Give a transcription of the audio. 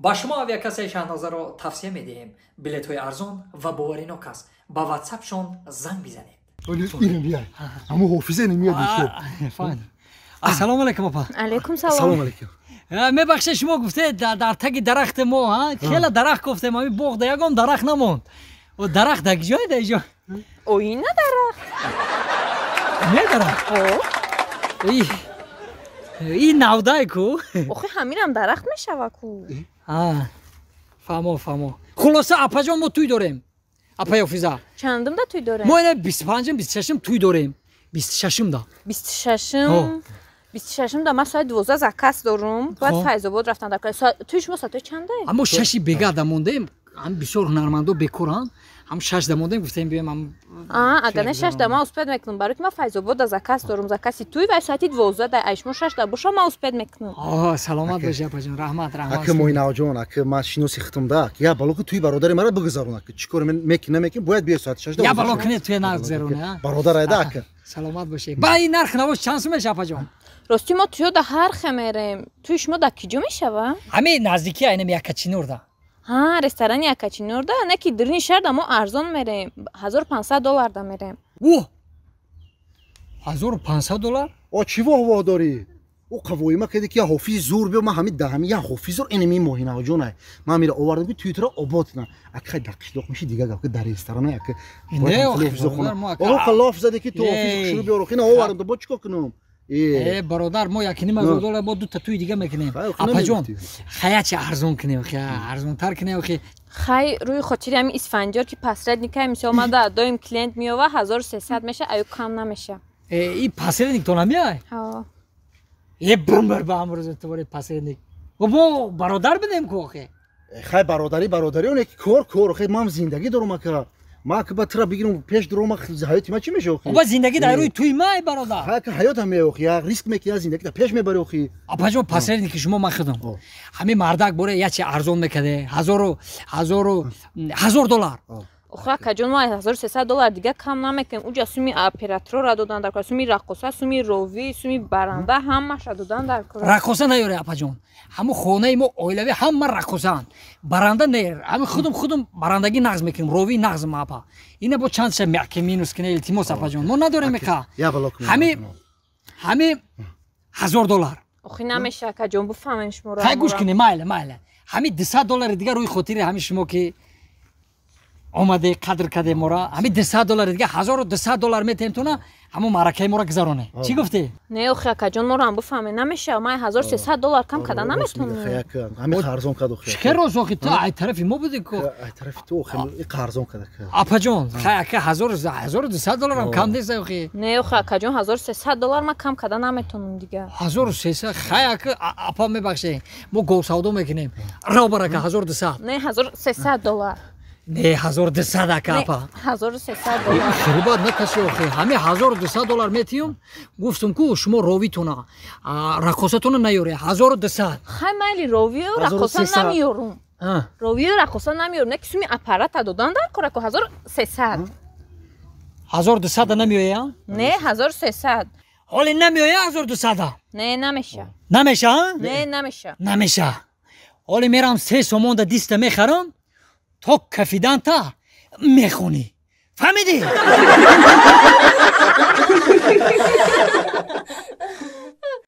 Ба шумо авиакассаи Шаҳнозаро тавсия медиҳем. Билетҳои арзон ва боваринок аст. Ба ватсапшон занг бизанед. Ҳамун ҳофиза намеяд. Ассалому алайкум апа. Алайкум салом. Салом алайкум. Мебахшед, шумо гуфтед дар таги дарахти мо, хеле дарахт гуфтем, ҳамин боғда ягон дарахт намонд. Дарахт дар ҷое дар ҷо? Оина дарахт. Не дарахт? Ин навдай ку? Охи ҳаминам дарахт мешава ку. Фаҳмо, фаҳмо. Хулоса апаҷон, мо тӯй дорем. Апаи Ҳофиза. Чандумда тӯй дорем? Мо ина 25-м, 26-м тӯй дорем. 26-м да. 26-м? 26-м да ман соати 12 заказ дорум. Бояд Файзобод рафтан дар кор. Тӯи шумо соати чанда? Аммо 6 бега да мондем. Ҳам бисёр ҳунармандо бекоранд. Ҳам 6 да мондем, гуфтем биёем ҳам. Агар не 6 да ман успед мекунам, барои ки ман Файзобод да заказ дорум, закази тӯй ва соати 12 да ай шумо 6 да боша ман успед мекунам. Саломат бошӣ апаҷон, раҳмат, раҳмат. Ака Моҳинавҷон, ака ман шиноси хитам да, я бало ки тӯи бародари маро бигузарон, ака чӣ кор мекунӣ намекунӣ, бояд биёй соати 6 да. Я бало кунед тӯи нагузаронӣ, а? Бародар айда ака. Саломат бошӣ. Ба ин нарх навош чанд сум меша апаҷон? Рости мо тӯё да ҳар хе мерем. Тӯи шумо да киҷо мешава? Ҳамин наздики айнам Якачинурда. Ҳа, ресторани Якачинурда, не ки дирни шаҳр да мо арзон мерем. $1500 да мерем. О! $1500? О, чӣ воҳ дорӣ? О, қавоима кади ки я ҳофизи зур биё, ман ҳамин даҳами я ҳофизи зур инами Моҳинавҷон ай. Ман мира овардам ки тӯи туро обод кунам. Ака хай дар қишлоқ меши дигар гап ки дар ресторан ака. Не, о, қалоф зади ки ту ҳофизи хушрӯ биёр, ина овардам, то бо чӣ кор кунам? Бародар, мо $1.5 миллион бо дута тӯи дига мекунем. Апаҷон, хаячи арзон кунем, арзонтар кунем. Хай, рӯи хотири ҳамин Исфандиёр ки посредникай, мисол мада доим клиент меова, 1300 меша, аю кам намеша. И посредник то намеай? Ҳа. Бумбар ба амрӯз тубори посредник. Мо бародар бидем ку охе? Хай, бародарӣ бародарӣ, оне ки кор кор, хай ман зиндагӣ дорум ака. Ма ки ба тра бигирам пеш дурум, ҳаёти ма чӣ меша охи? Оба зиндагӣ дар рӯи тӯи ма ай бародар. Хай ка ҳаёт ҳам меохи, я риск мекунӣ, зиндагӣ да пеш мебарӣ охи. Апаҷон, посредники шумо ман худам. Ҳамин мардак боре ячи арзон мекаде, $1000. Охи акаҷон, мо $1300 дига кам намекунем. Уҷа суми операторро додан дар кор, суми раққоса, суми ровӣ, суми баранда, ҳамаша додан дар кор. Раққоса наёре апаҷон. Ҳамун хонаи мо оилавӣ ҳама раққосаанд. Баранда не, ҳамин худум барандагӣ нағз мекунем, ровӣ нағз ма апа. Ина бо чанд ша мяки минус кине, илтимос апаҷон. Мо надорем ика. Ҳами $1000. Охи намеша акаҷон, буфаҳмем шуморо. Хай гӯш кунед, майла, майла. Ҳами $200 дига рӯи хотири ҳами шумо ки омаде қадр каде мора, ҳами $200 дига $1200 метаем туна, ҳамун маъракаи мора гузароне. Чӣ гуфтӣ? Не, охи акаҷон, моро ҳам буфаҳме, намеша. Ман $1300 кам када наметонам. Ҳами қарзон кад охи. Чӣ роз охи, ту ай тарафи мо буди ку? Ай тарафи ту охи, и қарзон када. Апаҷон, хай ака $1200 ҳам кам нест охи. Не, охи акаҷон, $1300 ман кам када наметонам дига. 1300, хай ака, апа мебахшед, мо говсавдо мекунем. Ро барака 1200. Не, $1300. Не, 1200 ака апа. $1300. Хирбат накаши охи. Ҳами $1200 метиюм. Гуфтум ку шумо ровитона, раққосатона наёре. 1200. Хай майли ровию раққоса намеёрум. Ровию раққоса намеёрум. Не ки суми аппарата додан дар кор аку 1300. 1200 намеоя? Не, 1300. Ҳоле намеоя 1200? Не, намеша. Намеша? Не, намеша. Намеша. Ҳоле мерам 3 сомонда диста мехарам. То кафиданта мехонӣ. Фаҳмидӣ?